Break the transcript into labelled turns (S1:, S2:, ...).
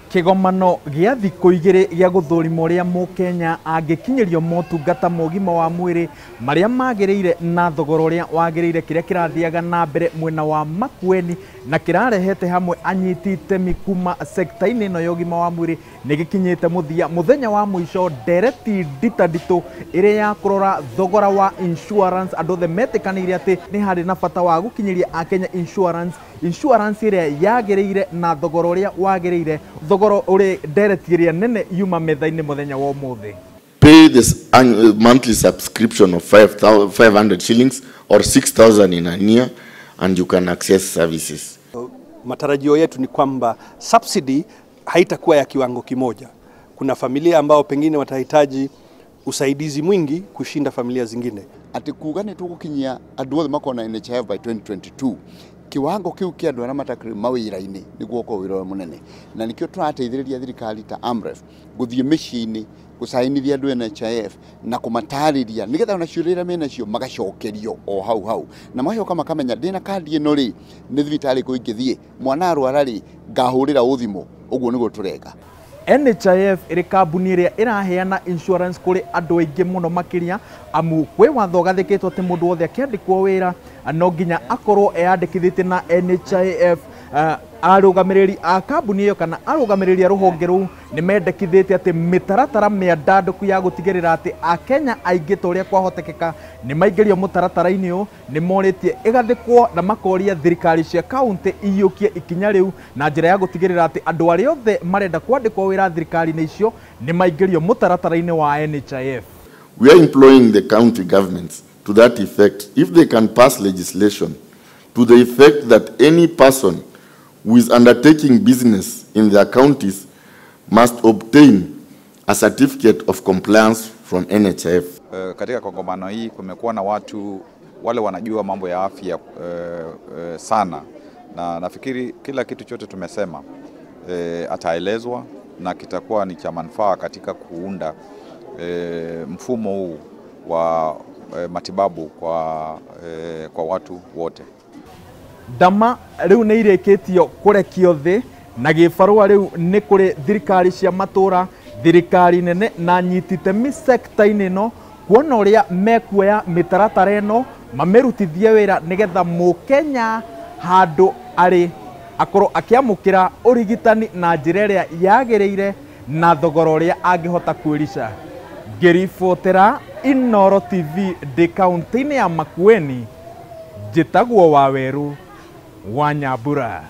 S1: Kĩgomano gĩa thikũ igĩrĩ gĩa gũthũrima ũrĩa mũkenya angĩkinyĩrio motungata ma ũgima wa mwĩrĩ marĩa magĩrĩire na thogora ũrĩa wagĩrĩire, kĩrĩa kĩrathiaga na mbere mwena wa Makueni na kĩrarehete hamwe anyiti itemi kuma sekta-inĩ ĩno ya ũgima wa mwĩrĩ nĩ gĩkinyĩte mũthia. Mũthenya wa mũico ndereti nditanditũ ĩrĩa ya kũrora thogora wa insurance, andũ othe metĩkanĩire atĩ nĩ harĩ na bata wa gũkinyĩria akenya insurance ĩrĩa yagĩrĩire na thogora ũrĩa wagĩrĩire, thogora ũrĩ ndereti ĩrĩa nene yuma metha-inĩ mũthenya wa ũmũthĩ.
S2: Pay this monthly subscription of 500 shillings or 6,000 in a year and you can access services.
S3: Matarajio yetu ni kwamba subsidy haitakuwa ya kiwango kimoja. Kuna familia ambao pengine watahitaji usaidizi mwingi kushinda familia zingine.
S4: Ati kuga nĩ tũgũkinyia andũ othe makona NHIF by 2022, kiwango kiu kia andũ arĩa matakĩrĩ mawĩra-inĩ nĩguo ũkorwo wĩra ũrĩa mũnene, na nĩkĩo tũrateithĩrĩria thirikari ta AMREF gũthiĩ mĩciĩ-inĩ gũcainithia andũ NHIF na kũmatarĩria nĩgetha ona ciũria iria menacio magacokerio o hau hau, na magacoka makamenya ndĩna kandi ĩno rĩ, nĩ thibitarĩ kũ ingĩthiĩ, mwana arwara rĩ, ngahũrĩra ũ thimũ. Ũguo nĩguo tũreka.
S1: NHIF ĩrĩ kambuni ĩrĩa ĩraheana insurance kũrĩ andũ aingĩ mũno makĩria, amu kwĩ watho ũgathĩkĩtwo atĩ mũndũ wothe akĩandĩkwo wĩra no nginya akorwo eyandĩkithĩtie na NHIF. Arũgamĩrĩri a kambuni ĩyo kana arũgamĩrĩri a rũhonge rũu nĩ mendekithĩtie atĩ mĩtaratara mĩandandũku ya gũtigĩrĩra atĩ akenya aingĩ ta ũrĩa kwahotekeka nĩ maingĩrio mũtaratara-inĩ ũyũ, nĩ morĩtie ĩgathĩkwo na makoria thirikari cia kaũntĩ iyũkie ikinya rĩu na njĩra ya gũtigĩrĩra atĩ andũ arĩa othe marenda kwandĩkwo wĩra thirikari-inĩ icio nĩ maingĩrio mũtaratara-inĩ wa NHIF.
S2: We are employing the county governments to that effect if they can pass legislation to the effect that any person who is undertaking business in their counties must obtain a certificate of compliance from NHIF.
S5: Katika kongamano hii kumekuwa na watu wale wanajua mambo ya afya sana, na nafikiri kila kitu chote tumesema ataelezwa na kitakuwa ni cha manufaa katika kuunda mfumo huu wa matibabu kwa watu wote.
S1: Ndama rĩu nĩ irĩkĩtio kũrekio thĩ na gĩbarũa rĩu nĩ kũrĩ thirikari cia matũra, thirikari nene na nyiti itemi sekta-inĩ ĩno kuona ũrĩa mekuoya mĩtaratara ĩno mamĩrutithie wĩra nĩgetha mũkenya handũ arĩ akorwo akĩamũkĩra ũrigitani na njĩra ĩrĩa yagĩrĩire na thogora ũrĩa angĩhota kwĩrica. Ngĩribotera Inooro TV ndĩ kaũntĩ-inĩ ya Makueni, njĩtagwo Wawerũ wa Nyambura.